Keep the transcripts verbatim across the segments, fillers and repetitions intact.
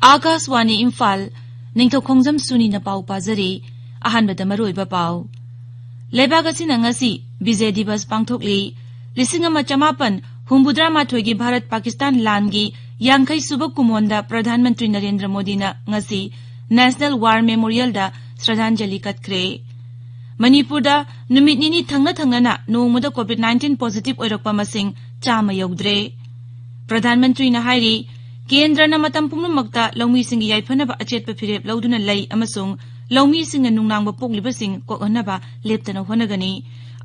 ꯑꯥꯀꯥꯁꯋꯥꯅꯤ ꯏꯝꯐꯥꯜ, ꯅꯤꯡꯊꯧꯈꯣꯡꯖꯝ ꯁꯨꯅꯤꯅ ꯄꯥꯎ ꯄꯥꯖꯔꯤ꯫ ꯑꯍꯥꯟꯕꯗ ꯃꯔꯨꯑꯣꯏꯕ ꯄꯥꯎ꯫ ꯂꯩꯕꯥꯛ ꯑꯁꯤꯅ ꯉꯁꯤ ꯕꯤꯖꯦ ꯗꯤꯕꯁ ꯄꯥꯡꯊꯣꯛꯂꯤ꯫ ꯂꯤꯁꯤꯡ ꯑꯃ ꯆꯃꯥꯄꯟ ꯍꯨꯝꯐꯨꯇꯔꯥ ꯃꯥꯊꯣꯏꯒꯤ ꯚꯥꯔꯠ ꯄꯥꯀꯤꯁꯇꯥꯟ ꯂꯥꯟꯒꯤ ꯌꯥꯡꯈꯩ ꯁꯨꯕ ꯀꯨꯝꯑꯣꯟꯗ ꯄ꯭ꯔꯙꯥꯟ ꯃꯟꯇ꯭ꯔꯤ ꯅꯔꯦꯟꯗ꯭ꯔ ꯃꯣꯗꯤꯅ ꯉꯁꯤ ꯅꯦꯁꯅꯦꯜ ꯋꯥꯔ ꯃꯦꯃꯣꯔꯤꯌꯦꯜꯗ ꯁ꯭ꯔꯗꯥꯟꯖꯂꯤ ꯀꯠꯈ꯭ꯔꯦ꯫ ꯃꯅꯤꯄꯨꯔꯗ ꯅꯨꯃꯤꯠ ꯅꯤꯅꯤ ꯊꯪꯅ ꯊꯪꯅꯅ ꯅꯣꯡꯃꯗ ꯀꯣꯚꯤꯗ ꯅꯥꯏꯟꯇꯤꯟ ꯄꯣꯖꯤꯇꯤꯚ ꯑꯣꯏꯔꯛꯄ ꯃꯁꯤꯡ ꯆꯥꯝꯃ ꯌꯧꯗ꯭ꯔꯦ꯫ ꯄ꯭ꯔꯙꯥꯟ ꯃꯟꯇ꯭ꯔꯤꯅ ꯍꯥꯏꯔꯤ, ꯀꯦꯟꯗ꯭ꯔꯅ ꯃꯇꯝ ꯄꯨꯝꯅꯃꯛꯇ ꯂꯧꯃꯤꯁꯤꯡꯒꯤ ꯌꯥꯏꯐꯅꯕ ꯑꯆꯦꯠꯄ ꯐꯤꯔꯦꯞ ꯂꯧꯗꯨꯅ ꯂꯩ ꯑꯃꯁꯨꯡ ꯂꯧꯃꯤꯁꯤꯡꯅ ꯅꯨꯡꯅꯥꯡꯕ ꯄꯣꯛꯂꯤꯕꯁꯤꯡ ꯀꯣꯛꯍꯟꯅꯕ ꯂꯦꯞꯇꯅ ꯍꯣꯠꯅꯒꯅꯤ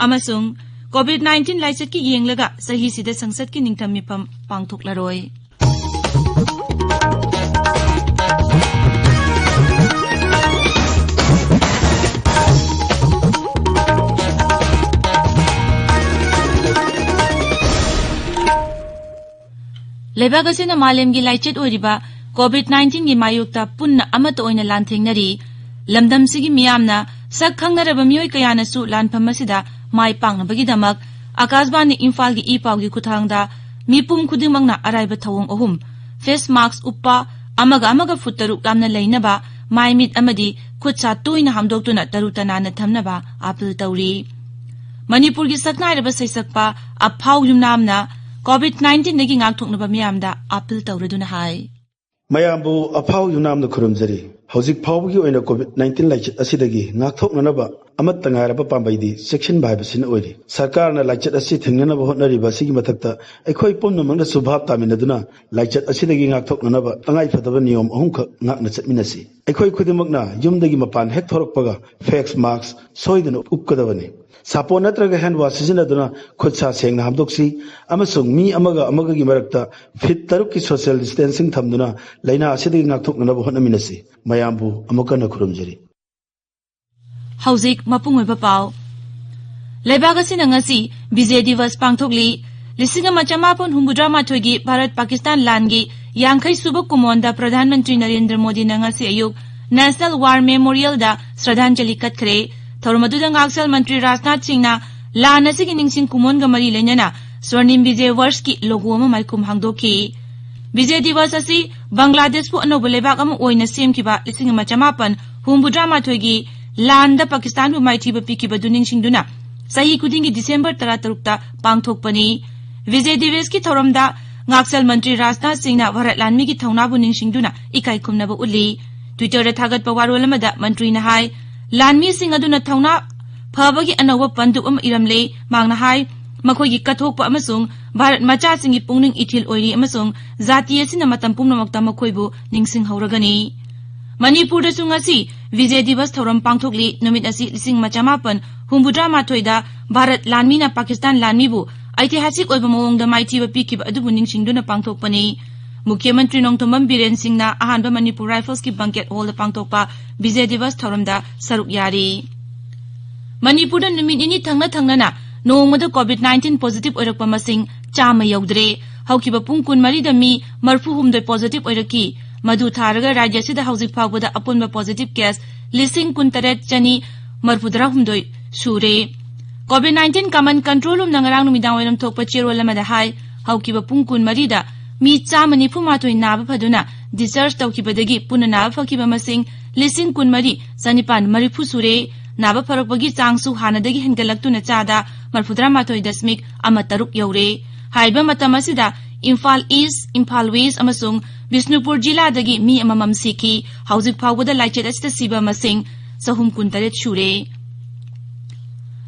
ꯑꯃꯁꯨꯡ ꯀꯣꯚꯤꯗ ꯅꯥꯏꯟꯇꯤꯟ ꯂꯥꯏꯆꯠꯀꯤ ꯌꯦꯡꯂꯒ ꯆꯍꯤꯁꯤꯗ ꯁꯪꯁꯠꯀꯤ ꯅꯤꯡꯊꯝ ꯃꯤꯐꯝ ꯄꯥꯡꯊꯣꯛꯂꯔꯣꯏ꯫ ꯂꯩꯕꯥꯛ ꯑꯁꯤꯅ ꯃꯥꯂꯦꯝꯒꯤ ꯂꯥꯏꯆꯠ ꯑꯣꯏꯔꯤꯕ ꯀꯣꯚꯤꯗ ꯅꯥꯏꯟꯇꯤꯟꯒꯤ ꯃꯥꯌꯣꯛꯇ ꯄꯨꯟꯅ ꯑꯃꯠꯇ ꯑꯣꯏꯅ ꯂꯥꯟꯊꯦꯡꯅꯔꯤ꯫ ꯂꯝꯗꯝꯁꯤꯒꯤ ꯃꯤꯌꯥꯝꯅ ꯁꯛ ꯈꯪꯅꯔꯕ ꯃꯤꯑꯣꯏ ꯀꯌꯥꯅꯁꯨ ꯂꯥꯟꯐꯝ ꯑꯁꯤꯗ ꯃꯥꯏ ꯄꯥꯛꯅꯕꯒꯤꯗꯃꯛ ꯑꯀꯥꯁꯕꯥꯅꯤ ꯏꯝꯐꯥꯜꯒꯤ ꯏ ꯄꯥꯎꯒꯤ ꯈꯨꯠꯊꯥꯡꯗ ꯃꯤꯄꯨꯝ ꯈꯨꯗꯤꯡꯃꯛꯅ ꯑꯔꯥꯏꯕ ꯊꯧꯑꯣꯡ ꯑꯍꯨꯝ: ꯐꯦꯁ ꯃꯥꯛꯁ ꯎꯞꯄ, ꯑꯃꯒ ꯑꯃꯒ ꯐꯨꯠ ꯇꯔꯨꯛ ꯂꯥꯞꯅ ꯂꯩꯅꯕ, ꯃꯥꯏ ꯃꯤꯠ ꯑꯃꯗꯤ ꯈꯨꯠ ꯁꯥ ꯇꯣꯏꯅ ꯍꯥꯝꯗꯣꯛꯇꯨꯅ ꯇꯔꯨ ꯇꯅꯥꯟꯅ ꯊꯝꯅꯕ ꯑꯥꯄꯤꯜ ꯇꯧꯔꯤ꯫ ꯃꯅꯤꯄꯨꯔꯒꯤ ꯁꯛꯅꯥꯏꯔꯕ ꯁꯩꯁꯛꯄ ꯑꯐꯥꯎ ꯌꯨꯝꯅꯥꯝꯅ ꯀꯣꯚꯤꯗ ꯅꯥꯏꯟꯇꯤꯟꯗꯒꯤ ꯉꯥꯛꯊꯣꯛꯅꯕ ꯃꯤꯌꯥꯝꯗ ꯑꯥꯄꯤꯜ ꯇꯧꯔꯗꯨꯅ ꯍꯥꯏ꯫ ꯃꯌꯥꯝꯕꯨ ꯑꯐꯥꯎ ꯌꯨꯝꯅꯥꯝꯅ ꯈꯨꯔꯨꯝꯖꯔꯤ꯫ ꯍꯧꯖꯤꯛ ꯐꯥꯎꯕꯒꯤ ꯑꯣꯏꯅ ꯀꯣꯚꯤꯗ ꯅꯥꯏꯟꯇꯤꯟ ꯂꯥꯏꯆꯠ ꯑꯁꯤꯗꯒꯤ ꯉꯥꯛꯊꯣꯛꯅꯅꯕ ꯑꯃꯠꯇ ꯉꯥꯏꯔꯕ ꯄꯥꯝꯕꯩꯗꯤ ꯆꯦꯛꯁꯤꯟꯕ ꯍꯥꯏꯕꯁꯤꯅ ꯑꯣꯏꯔꯤ꯫ ꯁꯔꯀꯥꯔꯅ ꯂꯥꯏꯆꯠ ꯑꯁꯤ ꯊꯤꯡꯅꯅꯕ ꯍꯣꯠꯅꯔꯤꯕ ꯑꯁꯤꯒꯤ ꯃꯊꯛꯇ ꯑꯩꯈꯣꯏ ꯄꯨꯝꯅꯃꯛꯅꯁꯨ ꯚꯥꯞ ꯇꯥꯃꯤꯟꯅꯗꯨꯅ ꯂꯥꯏꯆꯠ ꯑꯁꯤꯗꯒꯤ ꯉꯥꯛꯊꯣꯛꯅꯅꯕ ꯇꯉꯥꯏꯐꯗꯕ ꯅꯤꯌꯣꯝ ꯑꯍꯨꯝꯈꯛ ꯉꯥꯛꯅ ꯆꯠꯃꯤꯟꯅꯁꯤ꯫ ꯑꯩꯈꯣꯏ ꯈꯨꯗꯤꯡꯃꯛꯅ ꯌꯨꯝꯗꯒꯤ ꯃꯄꯥꯟ ꯍꯦꯛ ꯊꯣꯔꯛꯄꯒ ꯐꯦꯁ ꯃꯥꯛꯁ ꯁꯣꯏꯗꯅ ꯎꯞꯀꯗꯕꯅꯤ꯫ ꯁꯥꯄꯣꯟ ꯅꯠꯇ꯭ꯔꯒ ꯍꯦꯟ ꯋꯥꯁ ꯁꯤꯖꯤꯟꯅꯗꯨꯅ ꯈꯨꯠ ꯁꯥ ꯁꯦꯡꯅ ꯍꯥꯝꯗꯣꯛꯁꯤ ꯑꯃꯁꯨꯡ ꯃꯤ ꯑꯃꯒ ꯑꯃꯒꯒꯤ ꯃꯔꯛꯇ ꯐꯤꯠ ꯇꯔꯨꯛꯀꯤ ꯁꯣꯁꯤꯌꯦꯜ ꯗꯤꯁꯇꯦꯟꯁꯤꯡ ꯊꯝꯗꯨꯅ ꯂꯥꯏꯅꯥ ꯑꯁꯤꯗꯒꯤ ꯉꯥꯛꯊꯣꯛꯅꯅꯕ ꯍꯣꯠꯅꯃꯤꯟꯅꯁꯤ꯫ ꯃꯌꯥꯝꯕꯨ ꯑꯃꯨꯛ ꯍꯟꯅ ꯈꯨꯔꯨꯝꯖꯔꯤ꯫ ꯍꯧꯖꯤꯛ ꯃꯄꯨꯡ ꯑꯣꯏꯕ ꯄꯥꯎ꯫ ꯂꯩꯕꯥꯛ ꯑꯁꯤꯅ ꯉꯁꯤ ꯕꯤꯖꯦ ꯗꯤꯕꯁ ꯄꯥꯡꯊꯣꯛꯂꯤ꯫ ꯂꯤꯁꯤꯡ ꯑꯃ ꯆꯃꯥꯄꯟ ꯍꯨꯝꯐꯨꯇꯔꯥ ꯃꯥꯊꯣꯏꯒꯤ ꯚꯥꯔꯠ ꯄꯥꯀꯤꯁꯇꯥꯟ ꯂꯥꯟꯒꯤ ꯌꯥꯡꯈꯩ ꯁꯨꯕ ꯀꯨꯝꯑꯣꯟꯗ ꯄ꯭ꯔꯙꯥꯟ ꯃꯟꯇ꯭ꯔꯤ ꯅꯔꯦꯟꯗ꯭ꯔ ꯃꯣꯗꯤꯅ ꯉꯁꯤ ꯑꯌꯨꯛ ꯅꯦꯁꯅꯦꯜ ꯋꯥꯔ ꯃꯦꯃꯣꯔꯤꯌꯦꯜꯗ ꯁ꯭ꯔꯗꯥꯟꯖꯂꯤ ꯀꯠꯈ꯭ꯔꯦ꯫ ꯊꯧꯔꯝ ꯑꯗꯨꯗ ꯉꯥꯛꯁꯦꯜ ꯃꯟꯇ꯭ꯔꯤ ꯔꯥꯖꯅꯥꯊ ꯁꯤꯡꯅ ꯂꯥꯟ ꯑꯁꯤꯒꯤ ꯅꯤꯡꯁꯤꯡ ꯀꯨꯝꯑꯣꯟꯒ ꯃꯔꯤ ꯂꯩꯅꯅ ꯁ꯭ꯋꯔꯅꯤꯝ ꯕꯤꯖꯦ ꯋꯔꯁꯀꯤ ꯂꯣꯒꯣ ꯑꯃ ꯃꯥꯏꯈꯨꯝ ꯍꯥꯡꯗꯣꯛꯈꯤ꯫ ꯕꯤꯖꯦ ꯗꯤꯋꯁ ꯑꯁꯤ ꯕꯪꯒ꯭ꯂꯥꯗꯦꯁꯄꯨ ꯑꯅꯧꯕ ꯂꯩꯕꯥꯛ ꯑꯃ ꯑꯣꯏꯅ ꯁꯦꯝꯈꯤꯕ ꯂꯤꯁꯤꯡ ꯑꯃ ꯆꯃꯥꯄꯟ ꯍꯨꯝꯐꯨꯇꯔꯥ ꯃꯥꯊꯣꯏꯒꯤ ꯂꯥꯟꯗ ꯄꯥꯀꯤꯁꯇꯥꯟꯕꯨ ꯃꯥꯏꯊꯤꯕ ꯄꯤꯈꯤꯕꯗꯨ ꯅꯤꯡꯁꯤꯡꯗꯨꯅ ꯆꯍꯤ ꯈꯨꯗꯤꯡꯒꯤ ꯗꯤꯁꯦꯝꯕꯔ ꯇꯔꯥꯇꯔꯨꯛꯇ ꯄꯥꯡꯊꯣꯛꯄꯅꯤ꯫ ꯕꯤꯖꯦ ꯗꯤꯋꯁꯀꯤ ꯊꯧꯔꯝꯗ ꯉꯥꯛꯁꯦꯜ ꯃꯟꯇ꯭ꯔꯤ ꯔꯥꯖꯅꯥꯊ ꯁꯤꯡꯅ ꯚꯥꯔꯠ ꯂꯥꯟꯃꯤꯒꯤ ꯊꯧꯅꯥꯕꯨ ꯅꯤꯡꯁꯤꯡꯗꯨꯅ ꯏꯀꯥꯏ ꯈꯨꯝꯅꯕ ꯎꯠꯂꯤ꯫ ꯇ꯭ꯋꯤꯇꯔꯗ ꯊꯥꯒꯠꯄ ꯋꯥꯔꯣꯜ ꯑꯃꯗ ꯃꯟꯇ꯭ꯔꯤꯅ ꯍꯥꯏ, ꯂꯥꯟꯃꯤꯁꯤꯡ ꯑꯗꯨꯅ ꯊꯧꯅꯥ ꯐꯕꯒꯤ ꯑꯅꯧꯕ ꯄꯟꯗꯨꯞ ꯑꯃ ꯏꯔꯝꯂꯦ꯫ ꯃꯍꯥꯛꯅ ꯍꯥꯏ, ꯃꯈꯣꯏꯒꯤ ꯀꯠꯊꯣꯛꯄ ꯑꯃꯁꯨꯡ ꯚꯥꯔꯠ ꯃꯆꯥꯁꯤꯡꯒꯤ ꯄꯨꯛꯅꯤꯡ ꯏꯊꯤꯜ ꯑꯣꯏꯔꯤ ꯑꯃꯁꯨꯡ ꯖꯥꯇꯤ ꯑꯁꯤꯅ ꯃꯇꯝ ꯄꯨꯝꯅꯃꯛꯇ ꯃꯈꯣꯏꯕꯨ ꯅꯤꯡꯁꯤꯡꯍꯧꯔꯒꯅꯤ꯫ ꯃꯅꯤꯄꯨꯔꯗꯁꯨ ꯉꯁꯤ ꯕꯤꯖꯦ ꯗꯤꯋꯁ ꯊꯧꯔꯝ ꯄꯥꯡꯊꯣꯛꯂꯤ꯫ ꯅꯨꯃꯤꯠ ꯑꯁꯤ ꯂꯤꯁꯤꯡ ꯑꯃ ꯆꯃꯥꯄꯟ ꯍꯨꯝꯐꯨꯇꯔꯥ ꯃꯥꯊꯣꯏꯗ ꯚꯥꯔꯠ ꯂꯥꯟꯃꯤꯅ ꯄꯥꯀꯤꯁꯇꯥꯟ ꯂꯥꯟꯃꯤꯕꯨ ꯑꯩꯇꯤꯍꯥꯁꯤꯛ ꯑꯣꯏꯕ ꯃꯑꯣꯡꯗ ꯃꯥꯏꯊꯤꯕ ꯄꯤꯈꯤꯕ ꯑꯗꯨꯕꯨ ꯅꯤꯡꯁꯤꯡꯗꯨꯅ ꯄꯥꯡꯊꯣꯛꯄꯅꯤ꯫ ꯃꯨꯈ꯭ꯌ ꯃꯟꯇ꯭ꯔꯤ ꯅꯣꯡꯊꯣꯝꯕꯝ ꯕꯤꯔꯦꯟ ꯁꯤꯡꯅ ꯑꯍꯥꯟꯕ ꯃꯅꯤꯄꯨꯔ ꯔꯥꯏꯐꯜꯁꯀꯤ ꯕꯪꯀꯦꯠ ꯍꯣꯜꯗ ꯄꯥꯡꯊꯣꯛꯄ ꯕꯤꯖꯦ ꯗꯤꯋꯁ ꯊꯧꯔꯝꯗ ꯁꯔꯨꯛ ꯌꯥꯔꯤ꯫ ꯃꯅꯤꯄꯨꯔꯗ ꯅꯨꯃꯤꯠ ꯅꯤꯅꯤ ꯊꯪꯅ ꯊꯪꯅꯅ ꯅꯣꯡꯃꯗ ꯀꯣꯚꯤꯗ ꯅꯥꯏꯟꯇꯤꯟ ꯄꯣꯖꯤꯇꯤꯚ ꯑꯣꯏꯔꯛꯄ ꯃꯁꯤꯡ ꯆꯥꯝꯃ ꯌꯧꯗ꯭ꯔꯦ꯫ ꯍꯧꯈꯤꯕ ꯄꯨꯡ ꯀꯨꯟꯃꯔꯤꯗ ꯃꯤ ꯃꯔꯐꯨ ꯍꯨꯝꯗꯣꯏ ꯄꯣꯖꯤꯇꯤꯚ ꯑꯣꯏꯔꯛꯈꯤ꯫ ꯃꯗꯨ ꯊꯥꯔꯒ ꯔꯥꯖ꯭ꯌ ꯑꯁꯤꯗ ꯍꯧꯖꯤꯛ ꯐꯥꯎꯕꯗ ꯑꯄꯨꯟꯕ ꯄꯣꯖꯤꯇꯤꯚ ꯀꯦꯁ ꯂꯤꯁꯤꯡ ꯀꯨꯟꯇꯔꯦꯠ ꯆꯅꯤ ꯃꯔꯐꯨꯇꯔꯥ ꯍꯨꯝꯗꯣꯏ ꯁꯨꯔꯦ꯫ ꯀꯣꯚꯤꯗ ꯅꯥꯏꯟꯇꯤꯟ ꯀꯃꯟ ꯀꯟꯇ꯭ꯔꯣꯜ ꯔꯨꯝꯅ ꯉꯔꯥꯡ ꯅꯨꯃꯤꯗꯥꯡ ꯋꯥꯏꯔꯝ ꯊꯣꯛꯄ ꯆꯦꯔꯣꯜ ꯑꯃꯗ ꯍꯥꯏ, ꯍꯧꯈꯤꯕ ꯄꯨꯡ ꯀꯨꯟꯃꯔꯤꯗ ꯃꯤ ꯆꯥꯝꯃ ꯅꯤꯐꯨ ꯃꯥꯊꯣꯏ ꯅꯥꯕ ꯐꯗꯨꯅ ꯗꯤꯁꯆꯥꯔꯖ ꯇꯧꯈꯤꯕꯗꯒꯤ ꯄꯨꯟꯅ ꯅꯥꯕ ꯐꯈꯤꯕ ꯃꯁꯤꯡ ꯂꯤꯁꯤꯡ ꯀꯨꯟꯃꯔꯤ ꯆꯅꯤꯄꯥꯟ ꯃꯔꯤꯐꯨ ꯁꯨꯔꯦ꯫ ꯅꯥꯕ ꯐꯔꯛꯄꯒꯤ ꯆꯥꯡꯁꯨ ꯍꯥꯟꯅꯗꯒꯤ ꯍꯦꯟꯒꯠꯂꯛꯇꯨꯅ ꯆꯥꯗ ꯃꯔꯐꯨꯇꯔꯥ ꯃꯥꯊꯣꯏ ꯗꯁꯃꯤꯛ ꯑꯃ ꯇꯔꯨꯛ ꯌꯧꯔꯦ꯫ ꯍꯥꯏꯔꯤꯕ ꯃꯇꯝ ꯑꯁꯤꯗ ꯏꯝꯐꯥꯜ ꯏꯁ, ꯏꯝꯐꯥꯜ ꯋꯦꯁ ꯑꯃꯁꯨꯡ ꯕꯤꯁꯅꯨꯄꯨꯔ ꯖꯤꯂꯥꯗꯒꯤ ꯃꯤ ꯑꯃꯃꯝ ꯁꯤꯈꯤ꯫ ꯍꯧꯖꯤꯛ ꯐꯥꯎꯕꯗ ꯂꯥꯏꯆꯠ ꯑꯁꯤꯗ ꯁꯤꯕ ꯃꯁꯤꯡ ꯆꯍꯨꯝ ꯀꯨꯟꯇꯔꯦꯠ ꯁꯨꯔꯦ꯫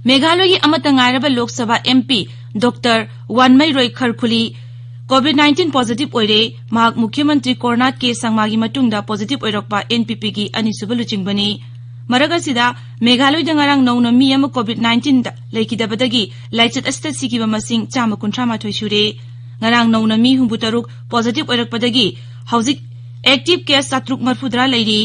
ꯃꯦꯘꯥꯂꯌꯒꯤ ꯑꯃꯠꯇ ꯉꯥꯏꯔꯕ Lok Sabha M P doctor Wanmeiroi Kharkhuli COVID nineteen positive ꯑꯣꯏꯔꯦ꯫ ꯃꯍꯥꯛ ꯃꯨꯈ꯭ꯌ ꯃꯟꯇ꯭ꯔꯤ ꯀꯣꯔꯅꯥꯠ ꯀꯦ ꯁꯪꯃꯥꯒꯤ ꯃꯇꯨꯡꯗ ꯄꯣꯖꯤꯇꯤꯚ ꯑꯣꯏꯔꯛꯄ ꯑꯦꯟ ꯄꯤ ꯄꯤꯒꯤ ꯑꯅꯤꯁꯨꯕ ꯂꯨꯆꯤꯡꯕꯅꯤ꯫ ꯃꯔꯛ ꯑꯁꯤꯗ, ꯃꯦꯘꯥꯂꯌꯗ ꯉꯔꯥꯡ ꯅꯧꯅ ꯃꯤ ꯑꯃ ꯀꯣꯚꯤꯗ ꯅꯥꯏꯟꯇꯤꯟꯗ ꯂꯩꯈꯤꯗꯕꯗꯒꯤ ꯂꯥꯏꯆꯠ ꯑꯁꯤꯗ ꯁꯤꯈꯤꯕ ꯃꯁꯤꯡ ꯆꯥꯝꯃ ꯀꯨꯟꯊ꯭ꯔꯥ ꯃꯥꯊꯣꯏ ꯁꯨꯔꯦ꯫ ꯉꯔꯥꯡ ꯅꯧꯅ ꯃꯤ ꯍꯨꯝꯐꯨꯇꯔꯨꯛ ꯄꯣꯖꯤꯇꯤꯚ ꯑꯣꯏꯔꯛꯄꯗꯒꯤ ꯍꯧꯖꯤꯛ ꯑꯦꯛꯇꯤꯚ ꯀꯦꯁ ꯆꯥꯇ꯭ꯔꯨꯛ ꯃꯔꯐꯨꯇꯔꯥ ꯂꯩꯔꯤ꯫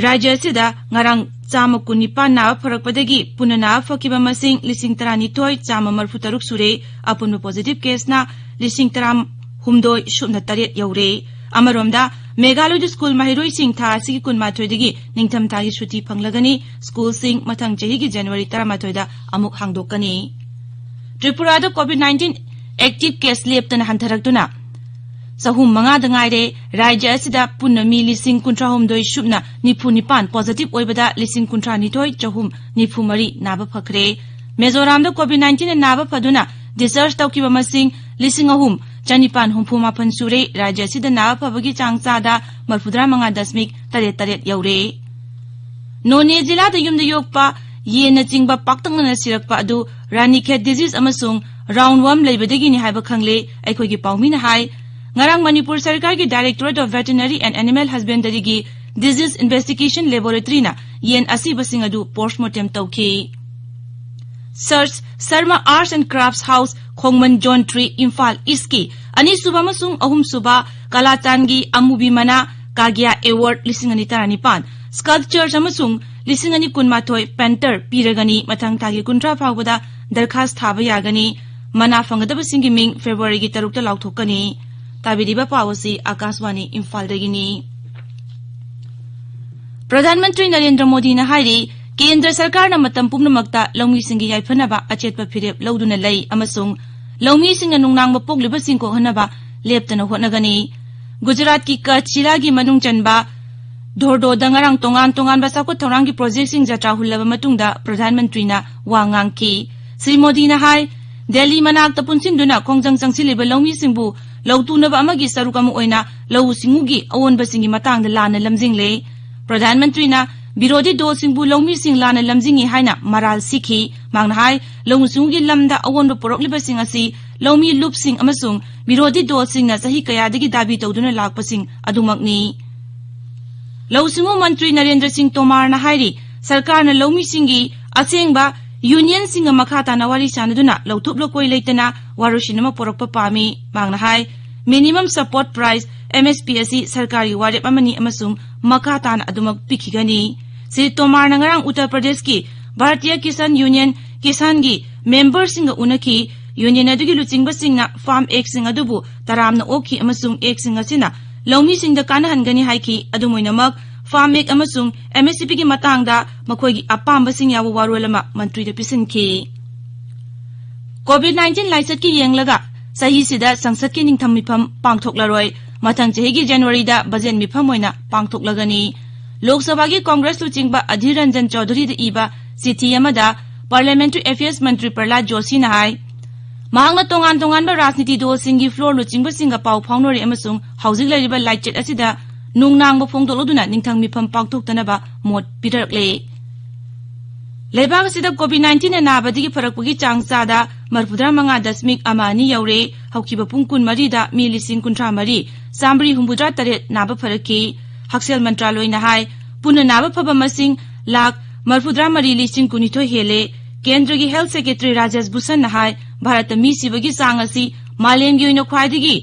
ꯔꯥꯖ꯭ꯌ ꯑꯁꯤꯗ ꯉꯔꯥꯡ ꯆꯥꯝꯃ ꯀꯨꯟꯅꯤꯄꯥꯟ ꯅꯥꯕ ꯐꯔꯛꯄꯗꯒꯤ ꯄꯨꯟꯅ ꯅꯥꯕ ꯐꯈꯤꯕ ꯃꯁꯤꯡ ꯂꯤꯁꯤꯡ ꯇꯔꯥꯅꯤꯊꯣꯏ ꯆꯥꯝꯃ ꯃꯔꯐꯨꯇꯔꯨꯛ ꯁꯨꯔꯦ꯫ ꯑꯄꯨꯟꯕ ꯄꯣꯖꯤꯇꯤꯚ ꯀꯦꯁꯅ ꯂꯤꯁꯤꯡ ꯇꯔꯥꯍꯨꯝꯗꯣꯏ ꯁꯨꯞꯅ ꯇꯔꯦꯠ ꯌꯧꯔꯦ꯫ ꯑꯃꯔꯣꯝꯗ, ꯃꯦꯘꯥꯂꯌꯗ ꯁ꯭ꯀꯨꯜ ꯃꯍꯩꯔꯣꯏꯁꯤꯡ ꯊꯥ ꯑꯁꯤꯒꯤ ꯀꯨꯟꯃꯥꯊꯣꯏꯗꯒꯤ ꯅꯤꯡꯊꯝꯊꯥꯒꯤ ꯁꯨꯇꯤ ꯐꯪꯂꯒꯅꯤ꯫ ꯁ꯭ꯀꯨꯜꯁꯤꯡ ꯃꯊꯪ ꯆꯍꯤꯒꯤ ꯖꯅꯋꯥꯔꯤ ꯇꯔꯥꯃꯥꯊꯣꯏꯗ ꯑꯃꯨꯛ ꯍꯥꯡꯗꯣꯛꯀꯅꯤ꯫ ꯇ꯭ꯔꯤꯄꯨꯔꯥꯗ ꯀꯣꯚꯤꯗ ꯅꯥꯏꯟꯇꯤꯟ ꯑꯦꯛꯇꯤꯚ ꯀꯦꯁ ꯂꯦꯞꯇꯅ ꯍꯟꯊꯔꯛꯇꯨꯅ ꯆꯍꯨꯝ ꯃꯉꯥꯗ ꯉꯥꯏꯔꯦ꯫ ꯔꯥꯖ꯭ꯌ ꯑꯁꯤꯗ ꯄꯨꯟꯅ ꯃꯤ ꯂꯤꯁꯤꯡ ꯀꯨꯟꯊ꯭ꯔꯥ ꯍꯨꯝꯗꯣꯏ ꯁꯨꯞꯅ ꯅꯤꯐꯨ ꯅꯤꯄꯥꯟ positive ꯑꯣꯏꯕꯗ ꯂꯤꯁꯤꯡ ꯀꯨꯟꯊ꯭ꯔꯥ ꯅꯤꯊꯣꯏ ꯆꯍꯨꯝ ꯅꯤꯐꯨ ꯃꯔꯤ ꯅꯥꯕ ꯐꯈ꯭ꯔꯦ꯫ ꯃꯤꯖꯣꯔꯥꯝꯗ COVID nineteen ꯅꯥꯕ ꯐꯗꯨꯅ discharge ꯇꯧꯈꯤꯕ ꯃꯁꯤꯡ ꯂꯤꯁꯤꯡ ꯑꯍꯨꯝ ꯆꯅꯤꯄꯥꯟ ꯍꯨꯝꯐꯨ ꯃꯥꯄꯟ ꯁꯨꯔꯦ꯫ ꯔꯥꯖ꯭ꯌ ꯑꯁꯤꯗ ꯅꯥꯕ ꯐꯕꯒꯤ ꯆꯥꯡ ꯆꯥꯗ ꯃꯔꯐꯨꯇꯔꯥ ꯃꯉꯥ ꯗꯁꯃꯤꯛ ꯇꯔꯦꯠ ꯇꯔꯦꯠ ꯌꯧꯔꯦ꯫ ꯅꯣꯅꯦ ꯖꯤꯂꯥꯗ ꯌꯨꯝꯗ ꯌꯣꯛꯄ ꯌꯦꯟꯅꯆꯤꯡꯕ ꯄꯥꯛꯇꯛꯅꯅ ꯁꯤꯔꯛꯄ ꯑꯗꯨ ꯔꯥꯅꯤꯈꯦꯠ disease ꯑꯃꯁꯨꯡ round worm ꯂꯩꯕꯗꯒꯤꯅꯤ ꯍꯥꯏꯕ ꯈꯪꯂꯦ꯫ ꯑꯩꯈꯣꯏꯒꯤ ꯄꯥꯎꯃꯤꯅ ꯍꯥꯏ, ꯉꯔꯥꯡ ꯃꯅꯤꯄꯨꯔ ꯁꯔꯀꯥꯔꯒꯤ Directorate of Veterinary and Animal Husbandryꯒꯤ disease investigation laboratoryꯅ ꯌꯦꯟ ꯑꯁꯤꯕꯁꯤꯡ ꯑꯗꯨ postmortem ꯇꯧꯈꯤ꯫ Search Sharma Arts and Crafts House, ꯈꯣꯡꯃꯟ Zone three, Imphal Eastꯀꯤ ꯑꯅꯤꯁꯨꯕ ꯑꯃꯁꯨꯡ ꯑꯍꯨꯝꯁꯨꯕ ꯀꯂꯥꯆꯥꯟꯒꯤ ꯑꯃꯨꯕꯤ ꯃꯅꯥ ꯀꯥꯒꯤꯌꯥ Award ꯂꯤꯁꯤꯡ ꯑꯅꯤ ꯇꯔꯥꯅꯤꯄꯥꯟ sculptures ꯑꯃꯁꯨꯡ ꯂꯤꯁꯤꯡ ꯑꯅꯤ ꯀꯨꯟꯃꯥꯊꯣꯏ painter ꯄꯤꯔꯒꯅꯤ꯫ ꯃꯊꯪ ꯊꯥꯒꯤ ꯀꯨꯟꯊ꯭ꯔꯥ ꯐꯥꯎꯕꯗ ꯗꯔꯈꯥꯁ ꯊꯥꯕ ꯌꯥꯒꯅꯤ꯫ ꯃꯅꯥ ꯐꯪꯒꯗꯕꯁꯤꯡꯒꯤ ꯃꯤꯡ Februaryꯒꯤ ꯇꯔꯨꯛꯇ ꯂꯥꯎꯊꯣꯛꯀꯅꯤ꯫ ꯇꯥꯕꯤꯔꯤꯕ ꯄꯥꯎ ꯑꯁꯤ ꯑꯥꯀꯥꯁꯕꯥꯅꯤ ꯏꯝꯐꯥꯜꯗꯒꯤꯅꯤ꯫ ꯄ꯭ꯔꯙꯥꯟ ꯃꯟꯇ꯭ꯔꯤ ꯅꯔꯦꯟꯗ꯭ꯔ ꯃꯣꯗꯤꯅ ꯍꯥꯏꯔꯤ, ꯀꯦꯟꯗ꯭ꯔ ꯁꯔꯀꯥꯔꯅ ꯃꯇꯝ ꯄꯨꯝꯅꯃꯛꯇ ꯂꯧꯃꯤꯁꯤꯡꯒꯤ ꯌꯥꯏꯐꯅꯕ ꯑꯆꯦꯠꯄ ꯐꯤꯔꯦꯞ ꯂꯧꯗꯨꯅ ꯂꯩ ꯑꯃꯁꯨꯡ ꯂꯧꯃꯤꯁꯤꯡꯅ ꯅꯨꯡꯅꯥꯡꯕ ꯄꯣꯛꯂꯤꯕꯁꯤꯡ ꯀꯣꯛꯍꯟꯅꯕ ꯂꯦꯞꯇꯅ ꯍꯣꯠꯅꯒꯅꯤ꯫ ꯒꯨꯖꯔꯥꯠꯀꯤ ꯀꯆ ꯖꯤꯂꯥꯒꯤ ꯃꯅꯨꯡ ꯆꯟꯕ ꯙꯣꯔꯗꯣꯗ ꯉꯔꯥꯡ ꯇꯣꯉꯥꯟ ꯇꯣꯉꯥꯟꯕ ꯆꯥꯎꯈꯠ ꯊꯧꯔꯥꯡꯒꯤ projectꯁꯤꯡ ꯖꯇ꯭ꯔꯥ ꯍꯨꯜꯂꯕ ꯃꯇꯨꯡꯗ ꯄ꯭ꯔꯙꯥꯟ ꯃꯟꯇ꯭ꯔꯤꯅ ꯋꯥ ꯉꯥꯡꯈꯤ꯫ ꯁ꯭ꯔꯤ ꯃꯣꯗꯤꯅ ꯍꯥꯏ, ꯗꯦꯜꯂꯤ ꯃꯅꯥꯛꯇ ꯄꯨꯟꯁꯤꯟꯗꯨꯅ ꯈꯣꯡꯖꯪ ꯆꯪꯁꯤꯜꯂꯤꯕ ꯂꯧꯃꯤꯁꯤꯡꯕꯨ ꯂꯧꯇꯨꯅꯕ ꯑꯃꯒꯤ ꯁꯔꯨꯛ ꯑꯃ ꯑꯣꯏꯅ ꯂꯧꯎ ꯁꯤꯡꯎꯒꯤ ꯑꯑꯣꯟꯕꯁꯤꯡꯒꯤ ꯃꯇꯥꯡꯗ ꯂꯥꯟꯅ ꯂꯝꯖꯤꯡꯂꯦ꯫ ꯄ꯭ꯔꯙꯥꯟ ꯃꯟꯇ꯭ꯔꯤꯅ ꯕꯤꯔꯣꯙꯤ ꯗꯣꯜꯁꯤꯡꯕꯨ ꯂꯧꯃꯤꯁꯤꯡ ꯂꯥꯟꯅ ꯂꯝꯖꯤꯡꯏ ꯍꯥꯏꯅ ꯃꯔꯥꯜ ꯁꯤꯈꯤ꯫ ꯃꯍꯥꯛꯅ ꯍꯥꯏ, ꯂꯧꯎ ꯁꯤꯡꯎꯒꯤ ꯂꯝꯗ ꯑꯑꯣꯟꯕ ꯄꯨꯔꯛꯂꯤꯕꯁꯤꯡ ꯑꯁꯤ ꯂꯧꯃꯤ ꯂꯨꯞꯁꯤꯡ ꯑꯃꯁꯨꯡ ꯕꯤꯔꯣꯙꯤ ꯗꯣꯜꯁꯤꯡꯅ ꯆꯍꯤ ꯀꯌꯥꯗꯒꯤ ꯗꯥꯕꯤ ꯇꯧꯗꯨꯅ ꯂꯥꯛꯄꯁꯤꯡ ꯑꯗꯨꯃꯛꯅꯤ꯫ ꯂꯧꯎ ꯁꯤꯡꯎ ꯃꯟꯇ꯭ꯔꯤ ꯅꯔꯦꯟꯗ꯭ꯔ ꯁꯤꯡ ꯇꯣꯃꯥꯔꯅ ꯍꯥꯏꯔꯤ, ꯁꯔꯀꯥꯔꯅ ꯂꯧꯃꯤꯁꯤꯡꯒꯤ ꯑꯁꯦꯡꯕ unionꯁꯤꯡꯒ ꯃꯈꯥ ꯇꯥꯅ ꯋꯥꯔꯤ ꯁꯥꯅꯗꯨꯅ ꯂꯧꯊꯣꯛ ꯂꯧꯀꯣꯏ ꯂꯩꯇꯅ ꯋꯥꯔꯣꯏꯁꯤꯟ ꯑꯃ ꯄꯨꯔꯛꯄ ꯄꯥꯝꯃꯤ꯫ ꯃꯍꯥꯛꯅ ꯍꯥꯏ, minimum support price, MSP ꯑꯁꯤ ꯁꯔꯀꯥꯔꯒꯤ ꯋꯥꯔꯦꯞ ꯑꯃꯅꯤ ꯑꯃꯁꯨꯡ ꯃꯈꯥ ꯇꯥꯅ ꯑꯗꯨꯃꯛ ꯄꯤꯈꯤꯒꯅꯤ꯫ ꯁ꯭ꯔꯤ ꯇꯣꯃꯥꯔꯅ ꯉꯔꯥꯡ ꯎꯠꯇꯔ ꯄ꯭ꯔꯗꯦꯁꯀꯤ ꯚꯥꯔꯇꯤꯌ ꯀꯤꯁꯥꯟ ꯌꯨꯅꯤꯌꯟ, ꯀꯤꯁꯥꯟꯒꯤ memberꯁꯤꯡꯒ ꯎꯅꯈꯤ꯫ Union ꯑꯗꯨꯒꯤ ꯂꯨꯆꯤꯡꯕꯁꯤꯡꯅ Farm Actꯁꯤꯡ ꯑꯗꯨꯕꯨ ꯇꯔꯥꯝꯅ ꯑꯣꯛꯈꯤ ꯑꯃꯁꯨꯡ Actꯁꯤꯡ ꯑꯁꯤꯅ ꯂꯧꯃꯤꯁꯤꯡꯗ ꯀꯥꯟꯅꯍꯟꯒꯅꯤ ꯍꯥꯏꯈꯤ꯫ ꯑꯗꯨꯝ ꯑꯣꯏꯅꯃꯛ, Farm Act ꯑꯃꯁꯨꯡ MSPꯒꯤ ꯃꯇꯥꯡꯗ ꯃꯈꯣꯏꯒꯤ ꯑꯄꯥꯝꯕꯁꯤꯡ ꯌꯥꯎꯕ ꯋꯥꯔꯣꯜ ꯑꯃ ꯃꯟꯇ꯭ꯔꯤꯗ ꯄꯤꯁꯤꯟꯈꯤ꯫ COVID nineteen ꯂꯥꯏꯆꯠꯀꯤ ꯌꯦꯡꯂꯒ ꯆꯍꯤꯁꯤꯗ ꯁꯪꯁꯠꯀꯤ ꯅꯤꯡꯊꯝ ꯃꯤꯐꯝ ꯄꯥꯡꯊꯣꯛꯂꯔꯣꯏ꯫ ꯃꯊꯪ ꯆꯍꯤꯒꯤ ꯖꯅꯋꯥꯔꯤꯗ ꯕꯖꯦꯠ ꯃꯤꯐꯝ ꯑꯣꯏꯅ ꯄꯥꯡꯊꯣꯛꯂꯒꯅꯤ꯫ ꯂꯣꯛ ꯁꯚꯥꯒꯤ ꯀꯣꯡꯒ꯭ꯔꯦꯁ ꯂꯨꯆꯤꯡꯕ ꯑꯙꯤꯔ ꯔꯟꯖꯟ ꯆꯧꯙꯨꯔꯤꯗ ꯏꯕ ꯆꯤꯊꯤ ꯑꯃꯗ Parliamentary Affairs ꯃꯟꯇ꯭ꯔꯤ ꯄ꯭ꯔꯍꯂꯥꯗ ꯖꯣꯁꯤꯅ ꯍꯥꯏ, ꯃꯍꯥꯛꯅ ꯇꯣꯉꯥꯟ ꯇꯣꯉꯥꯟꯕ ꯔꯥꯖꯅꯤꯇꯤ ꯗꯣꯜꯁꯤꯡꯒꯤ floor ꯂꯨꯆꯤꯡꯕꯁꯤꯡꯒ ꯄꯥꯎ ꯐꯥꯎꯅꯔꯦ ꯑꯃꯁꯨꯡ ꯍꯧꯖꯤꯛ ꯂꯩꯔꯤꯕ ꯂꯥꯏꯆꯠ ꯑꯁꯤꯗ ꯅꯨꯡꯅꯥꯡꯕ ꯐꯣꯡꯗꯣꯛꯂꯗꯨꯅ ꯅꯤꯡꯊꯝ ꯃꯤꯐꯝ ꯄꯥꯡꯊꯣꯛꯇꯅꯕ ꯃꯣꯠ ꯄꯤꯔꯛꯂꯦ꯫ ꯂꯩꯕꯥꯛ ꯑꯁꯤꯗ COVID nineteen ꯅꯥꯕꯗꯒꯤ ꯐꯔꯛꯄꯒꯤ ꯆꯥꯡ ꯆꯥꯗ ꯃꯔꯐꯨꯇꯔꯥ ꯃꯉꯥ ꯗꯁꯃꯤꯛ ꯑꯃ ꯑꯅꯤ ꯌꯧꯔꯦ꯫ ꯍꯧꯈꯤꯕ ꯄꯨꯡ ꯀꯨꯟꯃꯔꯤꯗ ꯃꯤ ꯂꯤꯁꯤꯡ ꯀꯨꯟꯊ꯭ꯔꯥ ꯃꯔꯤ ꯆꯥꯃꯔꯤ ꯍꯨꯝꯐꯨꯇꯔꯥ ꯇꯔꯦꯠ ꯅꯥꯕ ꯐꯔꯛꯈꯤ꯫ ꯍꯛꯁꯦꯜ ꯃꯟꯇ꯭ꯔꯥꯂꯣꯏꯅ ꯍꯥꯏ, ꯄꯨꯟꯅ ꯅꯥꯕ ꯐꯕ ꯃꯁꯤꯡ ꯂꯥꯈ ꯃꯔꯐꯨꯇꯔꯥ ꯃꯔꯤ ꯂꯤꯁꯤꯡ ꯀꯨꯟꯅꯤꯊꯣꯏ ꯍꯦꯜꯂꯦ꯫ ꯀꯦꯟꯗ꯭ꯔꯒꯤ Health Secretary ꯔꯥꯖꯦꯁ ꯚꯨꯁꯟꯅ ꯍꯥꯏ, ꯚꯥꯔꯠꯇ ꯃꯤ ꯁꯤꯕꯒꯤ ꯆꯥꯡ ꯑꯁꯤ ꯃꯥꯂꯦꯝꯒꯤ ꯑꯣꯏꯅ ꯈ꯭ꯋꯥꯏꯗꯒꯤ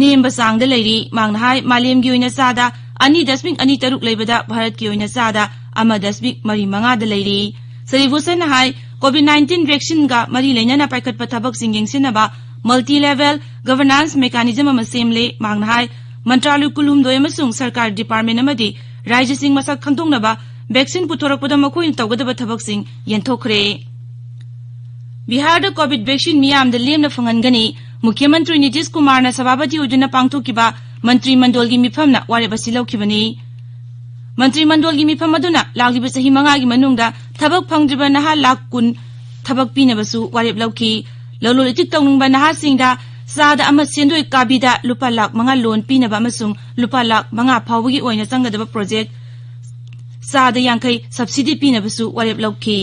ꯅꯦꯝꯕ ꯆꯥꯡꯗ ꯂꯩꯔꯤ꯫ ꯃꯍꯥꯛꯅ ꯍꯥꯏ, ꯃꯥꯂꯦꯝꯒꯤ ꯑꯣꯏꯅ ꯆꯥꯗ ꯑꯅꯤ ꯗꯁꯃꯤꯛ ꯑꯅꯤ ꯇꯔꯨꯛ ꯂꯩꯕꯗ ꯚꯥꯔꯠꯀꯤ ꯑꯣꯏꯅ ꯆꯥꯗ ꯑꯃ ꯗꯁꯃꯤꯛ ꯃꯔꯤ ꯃꯉꯥꯗ ꯂꯩꯔꯤ꯫ ꯁ꯭ꯔꯤ ꯚꯨꯁꯟꯅ ꯍꯥꯏ, COVID nineteen vaccine ꯒ ꯃꯔꯤ ꯂꯩꯅꯅ ꯄꯥꯏꯈꯠꯄ ꯊꯕꯛꯁꯤꯡ ꯌꯦꯡꯁꯤꯟꯅꯕ multi level governance mechanism ꯑꯃ ꯁꯦꯝꯂꯦ꯫ ꯃꯍꯥꯛꯅ ꯍꯥꯏ, ꯃꯟꯇ꯭ꯔꯥꯂꯣꯏ ꯀꯨꯟꯍꯨꯝꯗꯣꯏ ꯑꯃꯁꯨꯡ ꯁꯔꯀꯥꯔ department ꯑꯃꯗꯤ ꯔꯥꯖ꯭ꯌꯁꯤꯡ ꯃꯁꯛ ꯈꯪꯗꯣꯛꯅꯕ vaccine ꯄꯨꯊꯣꯔꯛꯄꯗ ꯃꯈꯣꯏꯅ ꯇꯧꯒꯗꯕ ꯊꯕꯛꯁꯤꯡ ꯌꯦꯟꯊꯣꯛꯈ꯭ꯔꯦ꯫ ꯕꯤꯍꯥꯔꯗ COVID vaccine ꯃꯤꯌꯥꯝꯗ ꯂꯦꯝꯅ ꯐꯪꯍꯟꯒꯅꯤ꯫ ꯃꯨꯈ꯭ꯌ ꯃꯟꯇ꯭ꯔꯤ ꯅꯤꯇꯤꯁ ꯀꯨꯃꯥꯔꯅ ꯁꯚꯥꯄꯇꯤ ꯑꯣꯏꯗꯨꯅ ꯄꯥꯡꯊꯣꯛꯈꯤꯕ ꯃꯟꯇ꯭ꯔꯤ ꯃꯟꯗꯣꯜꯒꯤ ꯃꯤꯐꯝꯅ ꯋꯥꯔꯦꯞ ꯑꯁꯤ ꯂꯧꯈꯤꯕꯅꯤ꯫ ꯃꯟꯇ꯭ꯔꯤ ꯃꯟꯗꯣꯜꯒꯤ ꯃꯤꯐꯝ ꯑꯗꯨꯅ ꯂꯥꯛꯂꯤꯕ ꯆꯍꯤ ꯃꯉꯥꯒꯤ ꯃꯅꯨꯡꯗ ꯊꯕꯛ ꯐꯪꯗ꯭ꯔꯤꯕ ꯅꯍꯥ ꯂꯥꯈ ꯀꯨꯟ ꯊꯕꯛ ꯄꯤꯅꯕꯁꯨ ꯋꯥꯔꯦꯞ ꯂꯧꯈꯤ꯫ ꯂꯂꯣꯟ ꯏꯇꯤꯛ ꯇꯧꯅꯤꯡꯕ ꯅꯍꯥꯁꯤꯡꯗ ꯆꯥꯗ ꯑꯃ ꯁꯦꯟꯗꯣꯏ ꯀꯥꯕꯤꯗ ꯂꯨꯄꯥ ꯂꯥꯈ ꯃꯉꯥ loan ꯄꯤꯅꯕ ꯑꯃꯁꯨꯡ ꯂꯨꯄꯥ ꯂꯥꯈ ꯃꯉꯥ ꯐꯥꯎꯕꯒꯤ ꯑꯣꯏꯅ ꯆꯪꯒꯗꯕ project ꯆꯥꯗ ꯌꯥꯡꯈꯩ subsidy ꯄꯤꯅꯕꯁꯨ ꯋꯥꯔꯦꯞ ꯂꯧꯈꯤ꯫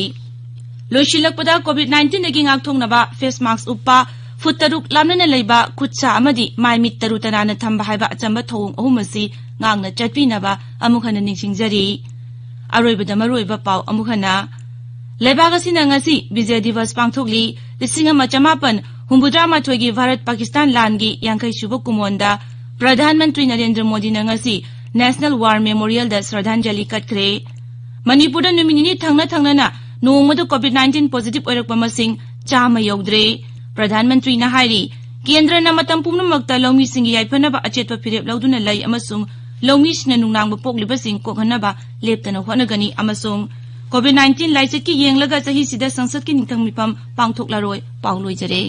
ꯂꯣꯏꯁꯤꯜꯂꯛꯄꯗ, COVID nineteen ꯗꯒꯤ ꯉꯥꯛꯊꯣꯛꯅꯕ face mask ꯎꯞꯄ, ꯐꯨꯠ ꯇꯔꯨꯛ ꯂꯥꯞꯅꯅ ꯂꯩꯕ, ꯈꯨꯠ ꯁꯥ ꯑꯃꯗꯤ ꯃꯥꯏ ꯃꯤꯠ ꯇꯔꯨ ꯇꯅꯥꯟꯅ ꯊꯝꯕ ꯍꯥꯏꯕ ꯑꯆꯝꯕ ꯊꯧꯑꯣꯡ ꯑꯍꯨꯝ ꯑꯁꯤ ꯉꯥꯛꯅ ꯆꯠꯄꯤꯅꯕ ꯑꯃꯨꯛ ꯍꯟꯅ ꯅꯤꯡꯁꯤꯡꯖꯔꯤ꯫ ꯑꯔꯣꯏꯕꯗ ꯃꯔꯨꯑꯣꯏꯕ ꯄꯥꯎ ꯑꯃꯨꯛ ꯍꯟꯅ꯫ ꯂꯩꯕꯥꯛ ꯑꯁꯤꯅ ꯉꯁꯤ ꯕꯤꯖꯌ ꯗꯤꯕꯁ ꯄꯥꯡꯊꯣꯛꯂꯤ꯫ ꯂꯤꯁꯤꯡ ꯑꯃ ꯆꯃꯥꯄꯟ ꯍꯨꯝꯐꯨꯇꯔꯥ ꯃꯥꯊꯣꯏꯒꯤ ꯚꯥꯔꯠ ꯄꯥꯀꯤꯁꯇꯥꯟ ꯂꯥꯟꯒꯤ ꯌꯥꯡꯈꯩ ꯁꯨꯕ ꯀꯨꯝꯑꯣꯟꯗ ꯄ꯭ꯔꯙꯥꯟ ꯃꯟꯇ꯭ꯔꯤ ꯅꯔꯦꯟꯗ꯭ꯔ ꯃꯣꯗꯤꯅ ꯉꯁꯤ National War Memorial ꯗ ꯁ꯭ꯔꯗꯥꯟꯖꯂꯤ ꯀꯠꯈ꯭ꯔꯦ꯫ ꯃꯅꯤꯄꯨꯔꯗ ꯅꯨꯃꯤꯠ ꯅꯤꯅꯤ ꯊꯪꯅ ꯊꯪꯅꯅ ꯅꯣꯡꯃꯗ COVID nineteen positive ꯑꯣꯏꯔꯛꯄ ꯃꯁꯤꯡ ꯆꯥꯝꯃ ꯌꯧꯗ꯭ꯔꯦ꯫ ꯄ꯭ꯔꯙꯥꯟ ꯃꯟꯇ꯭ꯔꯤꯅ ꯍꯥꯏꯔꯤ, ꯀꯦꯟꯗ꯭ꯔꯅ ꯃꯇꯝ ꯄꯨꯝꯅꯃꯛꯇ ꯂꯧꯃꯤꯁꯤꯡꯒꯤ ꯌꯥꯏꯐꯅꯕ ꯑꯆꯦꯠꯄ ꯐꯤꯔꯦꯞ ꯂꯧꯗꯨꯅ ꯂꯩ ꯑꯃꯁꯨꯡ ꯂꯧꯃꯤꯁꯤꯡꯅ ꯅꯨꯡꯅꯥꯡꯕ ꯄꯣꯛꯂꯤꯕꯁꯤꯡ ꯀꯣꯛꯍꯟꯅꯕ ꯂꯦꯞꯇꯅ ꯍꯣꯠꯅꯒꯅꯤ ꯑꯃꯁꯨꯡ COVID nineteen ꯂꯥꯏꯆꯠꯀꯤ ꯌꯦꯡꯂꯒ ꯆꯍꯤꯁꯤꯗ ꯁꯪꯁꯠꯀꯤ ꯅꯤꯡꯊꯝ ꯃꯤꯐꯝ ꯄꯥꯡꯊꯣꯛꯂꯔꯣꯏ꯫ ꯄꯥꯎ ꯂꯣꯏꯖꯔꯦ꯫